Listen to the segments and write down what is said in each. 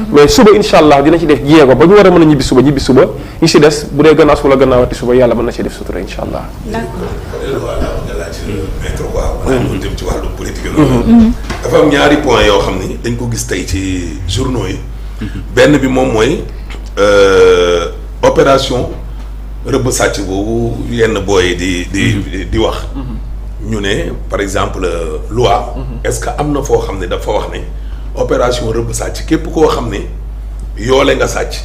mais suba incha allah dina ci def jéego ba ñu war a mën a ñibbi suba ñi si des bu dee gannaaw suba la gannaawati suba yàlla mën na ci def sutura incha allah. jëm ci wàllu politique dafa am ñaari point yoo xam ni dañ ko gis tey ci journaux yi. benn bi moom mooy opération rëbb sàcc boobu yenn booy di wax. ñu ne par exemple loi. est-ce que am na foo xam ne dafa wax ne opération rëbb sàcc képp koo xam ne yoole nga sàcc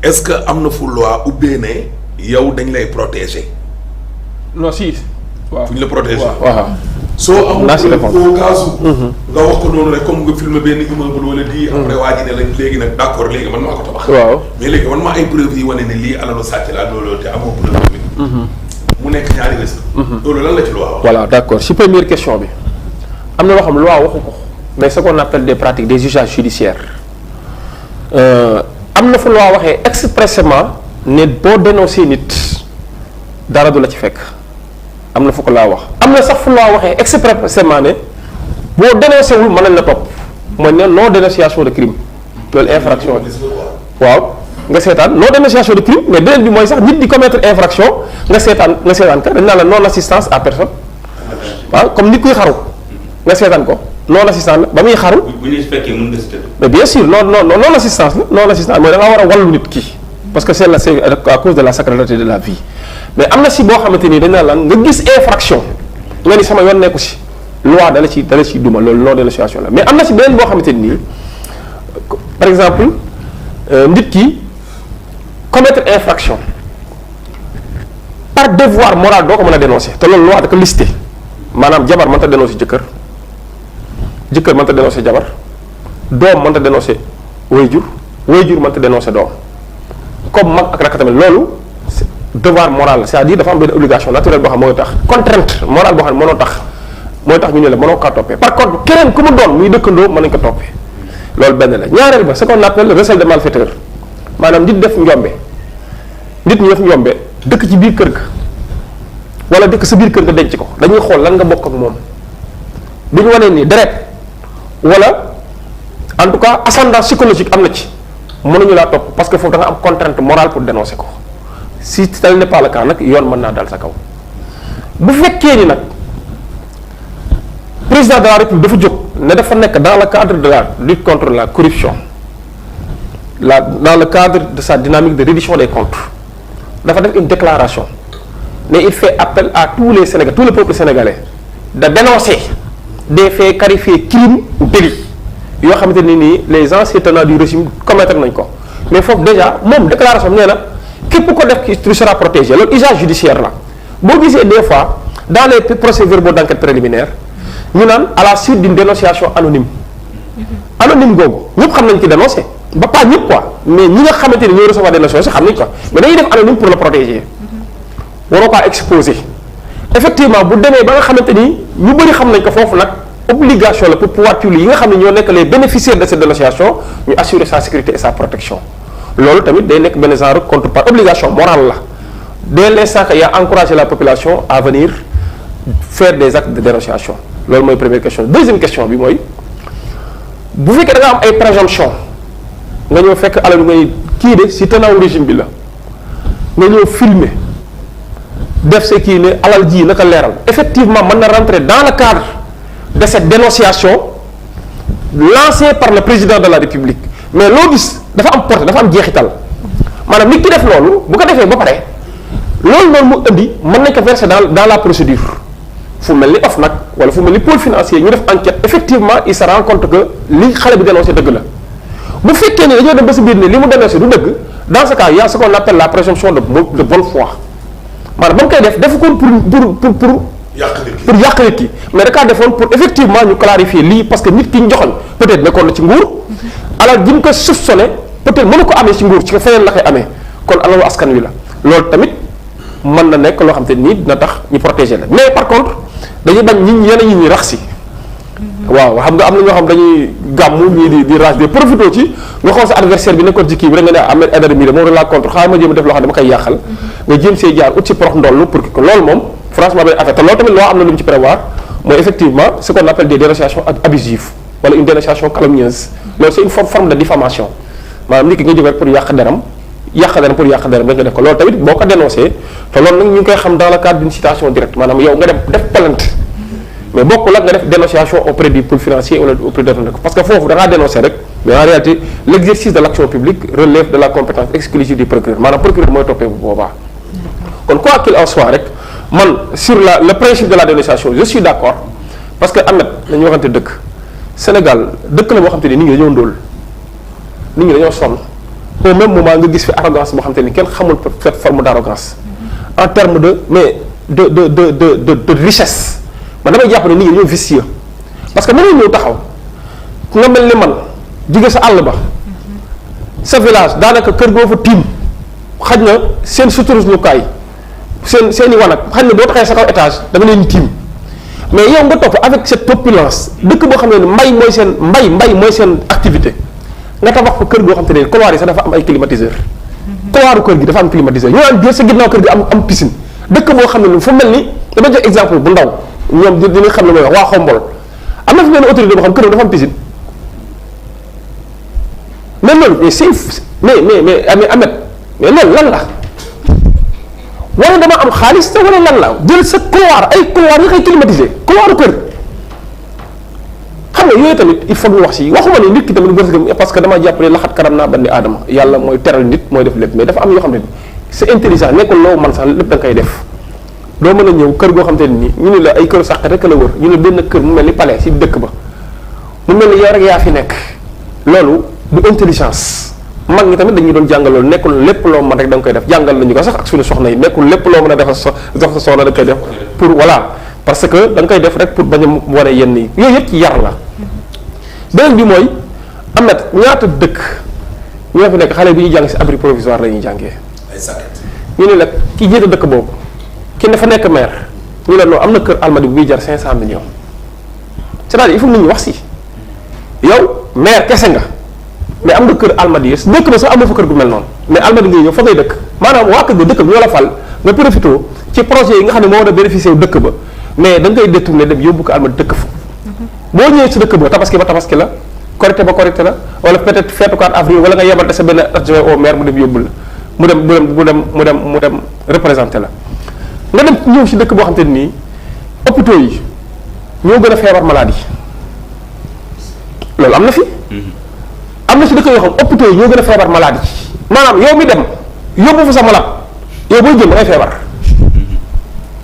est-ce que am na fu loi ubbee ne yow dañ lay protéger. non si. waaw fu ñu la protéger. waaw soo amul au cas où nga wax ko noonu rek comme nga filmer benn immeuble wala di après waa ji ne la léegi nag d'accord léegi man maa ko tabax. waaw mais léegi man maa ay preuve yi wane ne lii alalu sàcc la loolu te amoo preuve bi. mu nekk ñaari risque. loolu lan la ci loi wax. voilà d'accord si première question bi am na loo xam loi waxu ko mais ce qu'on appelle des pratiques des usages judiciaires am na fa loi waxee expressément ne boo dénoncé nit dara du la ci fekk. am na fu ko laa wax am na sax fu laa waxee expressément ne boo dénoncé wul mën nañ la topp mooy ne non dénonciation de crime loolu infraction waaw nga seetaan non dénonciation de crime mais beneen bi mooy sax nit di commettre infraction nga seetaan ka dañ naan la non assistance à personne waaw comme nit kuy xaru nga seetaan ko non assistance la ba muy xaru. bu ñu fekkee mën nga si tëdd. mais bien sûr non assistance la non assistance mooy da ngaa war a wallu nit ki parce que c'est à cause de la sacralité de la vie. mais am na si boo xamante ni dañ naan lan nga gis infraction nga ni sama yoon nekku si loi dala ci duma loolu non dénonciation la mais am na si beneen boo xamante ni par exemple nit ki commettre infraction par devoir moral doo ko mën a dénoncer te loolu loi da ko listé maanaam jabar mënta dénoncer jëkkër mënta dénoncer jabar doom mënta dénoncer waajur mënta dénoncer doom comme mag ak rakk tamit loolu devoir moral c'est-à-dire dafa am benn obligation naturelle boo xam mooy tax contrainte morale boo xam ne mooy tax ñu ne la mënoo kaa toppee par contre keneen ku mu doon muy dëkkandoo mën nañ ko toppee loolu benn la ñaareel ba ce qu'on appelle recel de malfaiteur maanaam nit def njombe nit ñu def njombe dëkk ci biir kër ga wala dëkk sa biir kër nga denc ko dañuy xool lan nga bokk ak moom bu ñu wanee ni deret wala en tout cas ascendance psychologique am na ci mënuñu laa topp parce que foofu da nga am contrainte morale pour dénoncer ko si tel n'est pas le cas nag yoon mën naa dal sa kaw bu fekkee ni nag président de la république dafa jóg ne dafa nekk dans le cadre de la lutte contre la corruption dans le cadre de sa dynamique de reddition des comptes dafa def une déclaration mais il fait appel à tous les Sénégalais tout le peuple sénégalais de dénoncer des faits qualifiés crimes ou délits yoo xamante ne nii les anciens tenants du régime commettre nañ ko mais foofu déjà moom déclaration bi nee na képp ko def tu seras protégé loolu usage judiciaire la boo gisee des fois dans les procès-verbaux d'enquête préliminaire ñu naan à la suite d'une dénonciation anonyme googu ñëpp xam nañ ki dénoncé ba pas ñëpp quoi mais ñi nga xamante ni ñooy recevoir dénonciation xam nañ ko mais dañuy def anonyme pour le protéger waroo kaa exposer effectivement bu demee ba nga xamante ni ñu bëri xam nañ ko foofu nag obligation la pour pouvoir public yi nga xam ne ñoo nekk les bénéficiaires de cette dénonciation ñu assurer sa sécurité et sa protection loolu tamit day nekk benn genre contre par obligation morale la dès l'instant qu'il y a encouragé la population à venir faire des actes de dénonciation loolu mooy première question deuxième question bi mooy bu fekkee da nga am ay présomption nga ñëw fekk alal ngay kii de si tenant régime bi la nga ñëw filmer def sa kii ne alal ji naka leeral effectivement mën na rentrer dans le cadre de cette dénonciation lancée par le président de la République mais loo gis dafa am portée dafa am jeexital maanaam nit ki def loolu bu ko defee ba pare loolu noonu mu indi mën nañ ko verser dans la procédure fu mel ni OFNAC wala fu mel ni pôle financier ñu def enquête effectivement il se rend compte que li xale bi dénoncé dëgg la bu fekkee ne dañoo dem ba si biir ne li mu dénoncé du dëgg dans ce cas il y a ce qu'on appelle la présomption de bonne foi maanaam ba mu koy def defu ko pour yàq nit ki mais da kaa defoon pour effectivement ñu clarifier lii parce que nit ki ñu joxoñ peut-être nekkoon na ci nguur alal ji ñu ko soupçonné peut-être mënu ko amee ci nguur ci ko feneen la koy amee kon alalu askan wi la loolu tamit mën na nekk loo xam te nii dina tax ñu protéger la mais par contre dañuy bañ yeneen ñi rax si waaw xam nga am na ñoo xam dañuy gàmmu ñii di race de profité ci nga xool sa adversaire bi nekkoon ci kii bi rek nga ne Ahmed Aidara mii de moom la contre xaaral ma jéem a def loo xam ne dama koy yàqal nga jéem see jaar ut ci porox ndollu pour que loolu moom franchement benn affaire te loolu tamit loo am na lu mu ci prévoir mooy effectivement ce qu'on appelle des dénonciations abusives wala une dénonciation calomnieuse loolu c'est une forme de diffamation maanaam nit ki nga jóg rek pour yàq deram rek nga def ko loolu tamit boo ko dénoncé te loolu nag ñu ngi koy xam dans le cadre d'une citation directe maanaam yow nga dem def plainte mais bokkul ak nga def dénonciation auprès du pôle financier wala auprès de parce que foofu da ngaa dénoncé rek mais en réalité l'exercice de l'action publique relève de la compétence exclusive du procureur maanaam procureur mooy toppee bu boobaa kon quoi qu'il en soit rek man sur le principe de la dénonciation je suis d'accord parce que Ahmed nañu waxante dëkk Sénégal dëkk la boo xam te ni nit ñi dañoo ndóol nit ñi dañoo sonn au même moment nga gis fi arrogance boo xam te ni kenn xamul cette forme d'arrogance en termes de de richesse man damay jàpp ne nit ñi dañoo vicieux parce que mënoo ñëw taxaw nga mel ni man jóge sa àll ba sa village daanaka kër goo fa tiim xaj na seen suturuslukaay seen i wanag xaj na boo taxee sa kaw étage da nga leen tiim mais yow nga topp avec cette opulence dëkk boo xam ne mbay mooy seen activité nga tabax ko kër goo xam te ne couloir yi sax dafa am ay climatiseur couloiru kër gi dafa am climatiseur ñu naan biir sa ginnaaw kër gi am piscine dëkk boo xam ne fu mel ni dama jox exemple bu ndaw ñoom dina xam ne mooy wax waa Xombol am na fi benn autorité boo xam këram dafa am piscine mais loolu mais Ahmed mais loolu lan la wala dama am xaalis te wala lan la jël sa couloir ay couloir yi koy climatisé couloiru kër xam nga yooyu tamit il faut ñu wax si waxuma ne nit ki tamit wërsëgam parce que dama jàpp ne laxat karam naa bandi aadama yàlla mooy teral nit mooy def lépp mais dafa am yoo xam ne c'est intelligent nekkul loo man sax lépp da nga koy def doo mën a ñëw kër goo xam te ne nii ñu ne la ay kër sàq rek la wër ñu ne benn kër mu mel ni palais si dëkk ba mu mel ni yow rek yaa fi nekk loolu du intelligence mag ñi tamit dañuy doon jàngal loolu nekkul lépp loo mën rek da nga koy def jàngal nañu ko sax ak suñu soxna yi nekkul lépp loo mën a defal sa soxna da nga koy def pour voilà parce que da nga koy def rek pour bañ a wane yenn yi yooyu yëpp ci yar la beneen bi mooy Ahmed ñaata dëkk ñoo fi nekk xale bi ñuy jàng si abri provisoire la ñuy jàngee ñu ne la ki jiite dëkk boobu ki dafa nekk maire ñu ne non am na kër Almadies bu buy jar 500 millions c'est-à-dire il faut nit ñi wax si yow maire kese nga mais am nga kër Almadies dëkk ba sax am na fa kër gu mel noonu mais Almadies ngay ñëw fa ngay dëkk maanaam waa kër ga dëkk bi ñoo la fal nga profité ci projet yi nga xam ne moo war a bénéficier wu dëkk ba mais da ngay détourné dem yóbbu ko Almadies dëkk fa boo ñëwee si dëkk ba tabaski la korité ba korité la wala peut-être feetu 4 avril wala nga yebal sa benn adjoint au maire mu dem yóbbu la mu dem représenté la nga dem ñëw si dëkk boo xam te nii hôpitaux yi ñoo gën a feebar maladie loolu am na fi. am na si dëkk yoo xam hôpitaux yi ñoo gën a feebar maladie maanaam yow mi dem yóbbu fa sa malade yow booy jëm da ngay feebar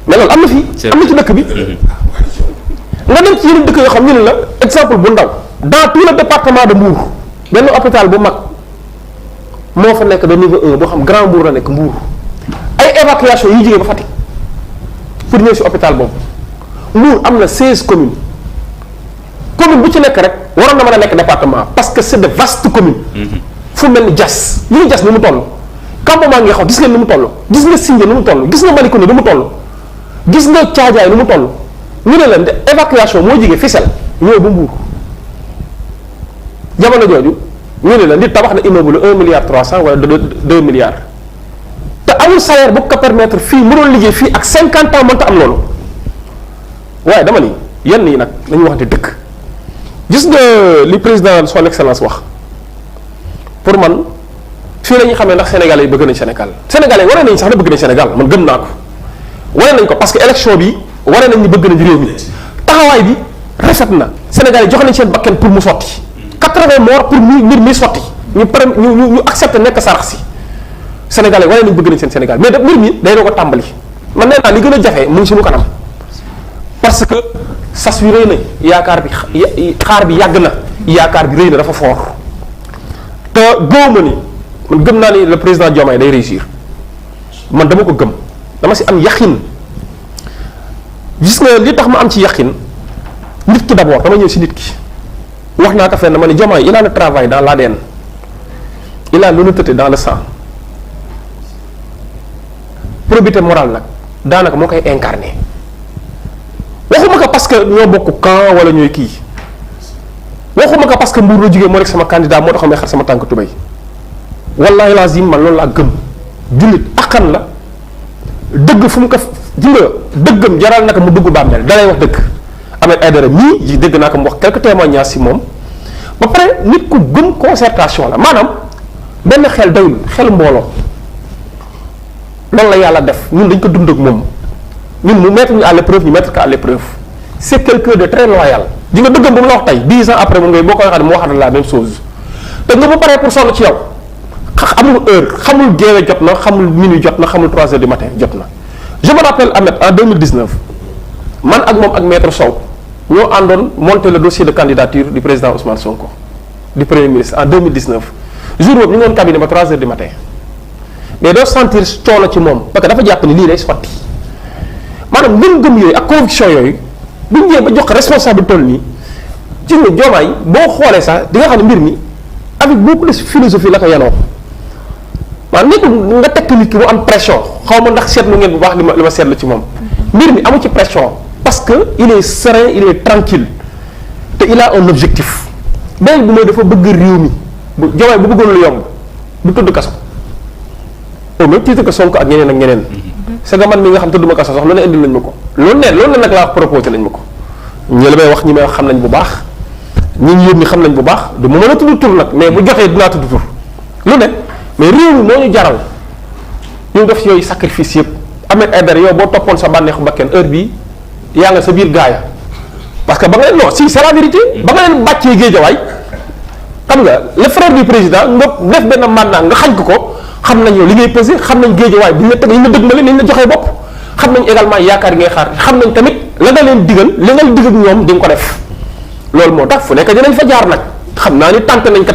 mais loolu am na fi. am na ci dëkk bi. nga dem ci yeneen dëkk yoo xam ñu ne la exemple bu ndaw dans tout le département de Mbour benn hôpital bu mag moo fa nekk de niveau 1 boo xam Grand Mbour la nekk Mbour ay évacuation yi jógee ba Fatick pour ñëw si hôpital boobu Mbour am na 16 communes commune bu ci nekk rek waroon na mën a nekk département parce que c'est de vastes communes. fu mel ni Diass li ñu Diass ni mu toll. campement ngi xaw gis ngeen ni mu toll gis nga Sindia ni mu toll gis nga Malicounda ni mu toll gis nga Thiadiaye ni mu toll ñu ne leen évacuation moo jógee Fissel ñëw ba Mbour jamono jooju ñu ne la nit tabax na immeuble 1 milliard 300 wala 2 milliards te amul salaire bu ko permettre fii mënoon liggéey fii ak 50 ans mënta am loolu waaye dama ni yenn yi nag nañu waxante dëkk gis nga li président son excellence wax pour man fii la ñuy xamee ndax sénégalais yi bëgg nañ sénégalais wane nañ sax ne bëgg nañ Sénégal man gëm naa ko wane nañ ko parce que élection bi wane nañ ni bëgg nañ réew mi taxawaay bi rafet na sénégalais yi joxe nañ seen bakkan pour mu sotti 80 morts pour mbir mi sotti ñu pare ñu accepté nekk sarax si sénégalais wane nañ bëgg nañ seen Sénégal mais da mbir mi day doo ko tàmbali man nee naa li gën a jafe mu ngi suñu kanam parce que sas wi rëy na yaakaar bi xaar bi yàgg na yaakaar bi rëy na dafa fort te góob ni man gëm naa ni le président Diomaye day réussir man dama ko gëm dama si am yaqin gis nga li tax ma am ci yaqin nit ki d'abord dama ñëw si nit ki wax naa ko fenn ma ne Diomaye il a le travail dans l'ADN il a l'honnêteté dans le sang probité morale nag daanaka moo koy incarné waxuma ko parce que ñoo bokk camp wala ñooy kii waxuma ko parce que Mbour la jógee moo nekk sama candidat moo tax may xar sama tànk tubéy wallahi lazim man loolu laa gëm jullit akkan la dëgg fu mu ko ji nga dëggam jaral naka mu dugg bàmmeel dalay wax dëgg Ahmed Aïdara mii ji dëgg naa ko mu wax quelques témoignages si moom ba pare nit ku gëm concertation la maanaam benn xel doyul xel mbooloo loolu la yàlla def ñun dañ ko dund ak moom ñun mu mettre ñu à l'épreuve ñu mettre ko à l'épreuve c'est quelqu'un de très loyal di nga dëggam bu mu la wax tey 10 ans après moom ngay boo koy waxee moo waxaat la même chose te nga ba pare pour sonn ci yow amul heure xamul géewe jot na xamul minuit jot na xamul 3 heures du matin jot na je me rappelle Ahmed en 2019 man ak moom ak maître Sow ñoo àndoon monter le dossier de candidature du président Ousmane Sonko du premier ministre en 2019 jour boobu ñu ngi woon cabinet ba 3 heures du matin mais doo sentir coono ci moom parce que dafa jàpp ni lii day sotti maanaam ngëm-ngëm yooyu ak conviction yooyu bu ñu ñëwee ba jox ko responsable toll nii ci nga Diomaye boo xoolee sax di nga xam ne mbir mi avec beaucoup de philosophie la ko yanoo maanaam nekkul nga tekk nit ki mu am pression xaw ma ndax seetlu ngeen bu baax li ma seetlu ci moom mbir mi amu ci pression parce que il est serein il est tranquille te il a un objectif beneen bi mooy dafa bëgg réew mi bu Diomaye bu bëggoon lu yomb du tëdd kaso au même titre que Sonko ak ñeneen ak ñeneen c'est que man mi nga xam tëdduma kaso sax lu ne indil nañ ma ko loolu ne nag laa proposé nañ ma ko ñi la may wax ñi may wax xam nañ bu baax ñi ñu yónni xam nañ bu baax du ma mën a tudd tur nag mais bu joxee dinaa tudd tur lu ne mais réew mi moo ñu jaral ñu def yooyu sacrifice yëpp Ahmed Aïdara yow boo toppoon sa bànneexu bakken heure bii yaa nga sa biir gaaya parce que ba nga leen non si c'est la vérité ba nga leen bàccee Géejawaay xam nga le frère du président nga def benn mandat nga xañ ko xam nañ yow li ngay pesé xam nañ Géejawaay bi ñu la teg li ñu la dëgmale ni ñu la joxee bopp xam nañ également yaakaar yi ngay xaar xam nañ tamit la nga leen digal li nga dig ak ñoom di nga ko def loolu moo tax fu nekk dinañ fa jaar nag xam naa ni tànk nañ ko